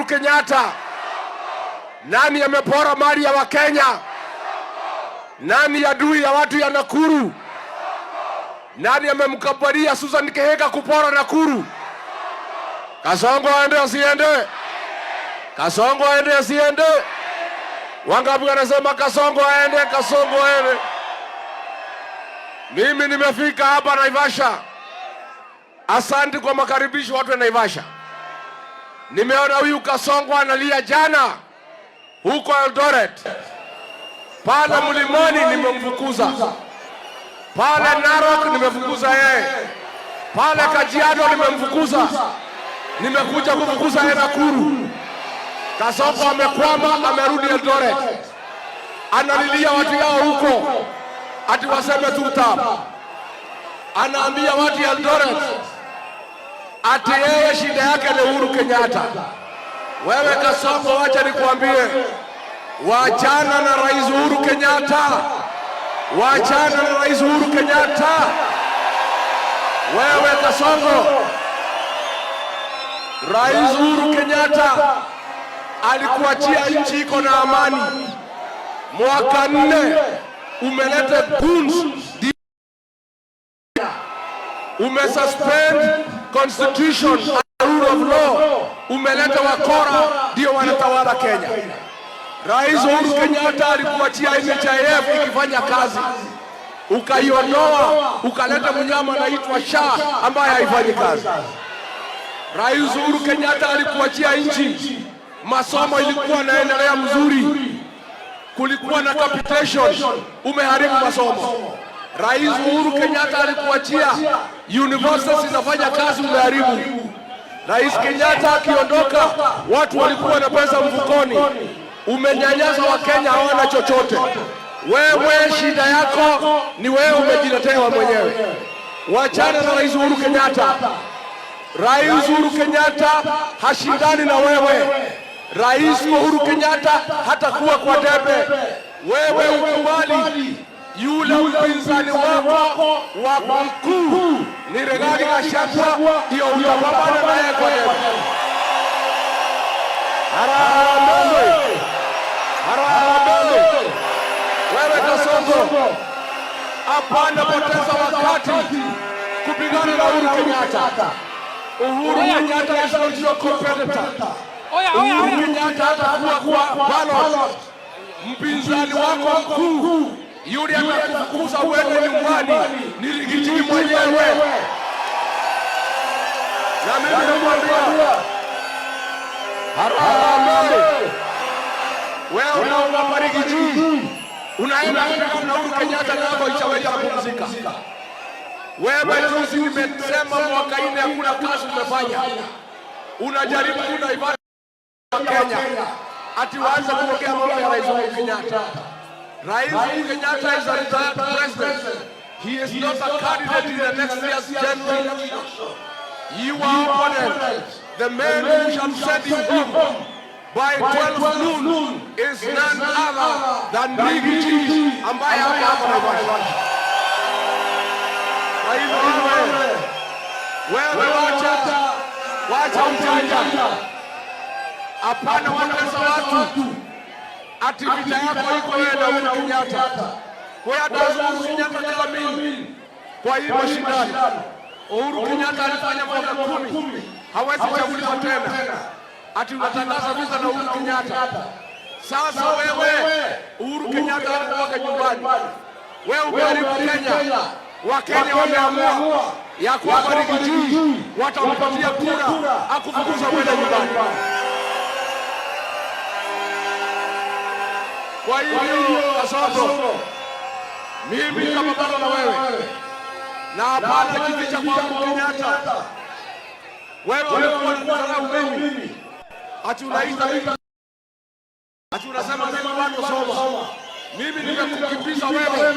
Uhuru Kenyatta? Nani amepora mali ya Wakenya? Nani adui ya watu ya Nakuru? Nani amemkubalia Susan Kihika kupora Nakuru? Kasongo aende asiende? Kasongo aende asiende? Wangapi wanasema Kasongo aende? Kasongo aende? Mimi nimefika hapa Naivasha. Asante kwa makaribisho, watu wa Naivasha. Nimeona huyu Kasongo analia jana huko Eldoret, pale Mlimani nimemfukuza, pale Narok nimefukuza yeye, pale Kajiado nimemfukuza, nimekuja kufukuza yeye Nakuru. Kasongo amekwama, amerudi Eldoret, analilia watu yao huko ati waseme tutam. Anaambia watu ya Eldoret ati yeye shida yake ni Uhuru Kenyatta. Wewe Kasongo, wacha nikuambie, wachana na Rais Uhuru Kenyatta, wachana na Rais Uhuru Kenyatta. Wewe Kasongo, Rais Uhuru Kenyatta alikuachia nchi iko na amani. Mwaka 4 umeleta goons, umesuspend constitution and rule of law, umeleta wakora ndio wanatawala Kenya. Rais Uhuru Kenyatta alikuachia NHIF ikifanya kazi, ukaiondoa, ukaleta mnyama anaitwa SHA ambaye haifanyi kazi. Rais Uhuru Kenyatta alikuachia nchi, masomo ilikuwa naendelea mzuri, kulikuwa na capitation, umeharibu masomo. Rais Uhuru Kenyatta alikuachia universities zinafanya kazi, umeharibu. Rais Kenyatta akiondoka, watu walikuwa na pesa mfukoni. Umenyanyasa Wakenya, hawana chochote. Wewe shida yako ni wewe umejiletea mwenyewe. Wachana na Rais Uhuru Kenyatta. Rais Uhuru Kenyatta hashindani na wewe. Rais Uhuru Kenyatta hatakuwa kwa debe. Wewe ukubali yule mpinzani wako wa mkuu ni Rigathi Gachagua, ndio utapambana naye kwa debe. Harambee! Harambee! Wewe Kasongo, hapana poteza wakati kupigana na Uhuru Kenyatta. Uhuru Kenyatta is not your competitor. Oya, oya, Uhuru oya. Kenyatta hatakuwa kwa ballot. Mpinzani wako mkuu yule atakufukuza uende nyumbani ni Riggy G mwenyewe. Na mimi nakwambia, harambee! Wewe unaogopa Riggy G, unaenda kupigana na Uhuru Kenyatta na hapo Ichaweli anapumzika. Wewe juzi nimesema mwaka 4 hakuna kazi umefanya, unajaribu kunaivana Kenya ati waanze kuongea mambo ya Rais Uhuru Kenyatta. Rais Uhuru Kenyatta is a retired president. He is not a candidate in the next year's general election. Your opponent, the man who shall send you home by 12 noon, is none other than Riggy G ambaye hapa hapa Naivasha. Kwa hivyo wewe, wacha ujanja. Hapana wanaweza watu ati vita yako iko wewe na Uhuru Kenyatta. Kwa hiyo hata Uhuru Kenyatta kama mimi kwa hii mashindano, Uhuru Kenyatta alifanya mwaka 10, hawezi chaguliwa tena. Ati unatangaza vita na Uhuru Kenyatta. Sasa wewe, Uhuru Kenyatta alikuwa nyumbani, wewe umeharibu Kenya. Wakenya wameamua ya kwamba Riggy G watampatia kura akufukuza kwenda nyumbani. Kwa hivyo Kasongo, mimi nitapambana na wewe na hapana kificha kwa Uhuru Kenyatta. Wewe ulikuwa unadharau mimi, ati unaita mimi, ati unasema mimi bado soma. Mimi nimekukimbiza wewe.